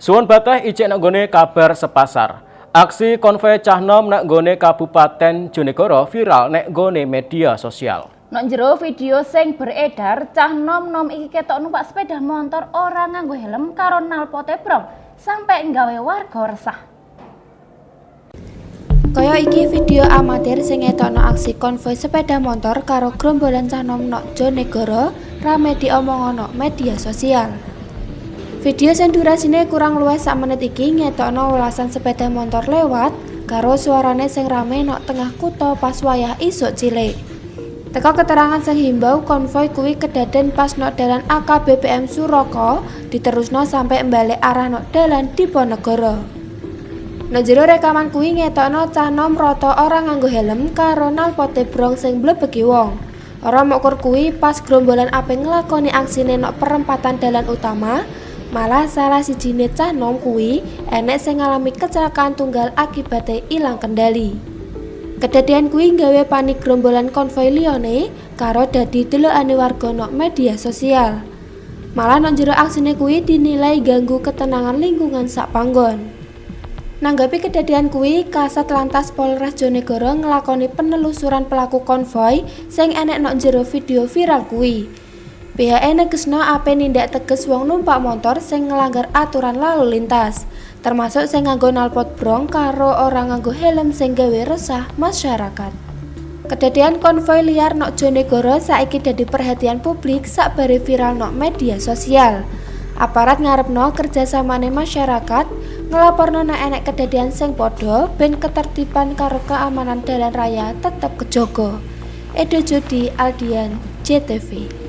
Suwun Bateh, ijek nak nggone kabar sepasar. Aksi konvoi cah nom nak nggone Kabupaten Jonegoro viral nek nggone media sosial. Nok jero video sing beredar, cah nom-nom iki ketok numpak sepeda motor ora nganggo helm karo knalpote brong sampai nggawe warga resah. Kaya iki video amatir sing ngetokno aksi konvoi sepeda motor karo gerombolan cah nom nok Jonegoro rame diomong nok media sosial. Video sing durasine kurang luwih sak menit iki ngetokno welasan sepeda motor lewat karo suarane sing rame nok tengah kutha pas wayah isuk cilik. Teko keterangan sing himbau, konvoi kuwi kedaden pas nok dalan AKBPM Suroko, diterusno sampe mbalik arah nok dalan Diponegoro. Nok jero rekaman kuwi ngetokno cah nom rata ora nganggo helm karo nalpote brong sing mblebeki wong. Ora mok kur kuwi, pas gerombolan ape nglakoni aksine nok perempatan dalan utama, malah salah sijine cah nom kuwi enek sing ngalami kecelakaan tunggal akibate ilang kendali. Kedadian kuwi nggawe panik gerombolan konvoi liyane karo dadi delokane warga nok media sosial. Malah nok jero aksine kuwi dinilai ganggu ketenangan lingkungan sak panggon. Nanggapi kedadian kuwi, Kasat Lantas Polres Jonegoro nglakoni penelusuran pelaku konvoi sing enek nok jero video viral kuwi. Pihake negesno ape nindak teges wong numpak motor sing nglanggar aturan lalu lintas, termasuk sing nganggo knalpot brong karo ora nganggo helm sing gawe resah masyarakat. Kedadian konvoi liar nok Jonegoro saiki dadi perhatian publik sakbare viral nok media sosial. Aparat ngarepno kerjasamane masyarakat ngelaporno nek enek kedadian sing padha, ben ketertiban karo keamanan dalan raya tetep kejaga. Edo Jodi Aldian, JTV.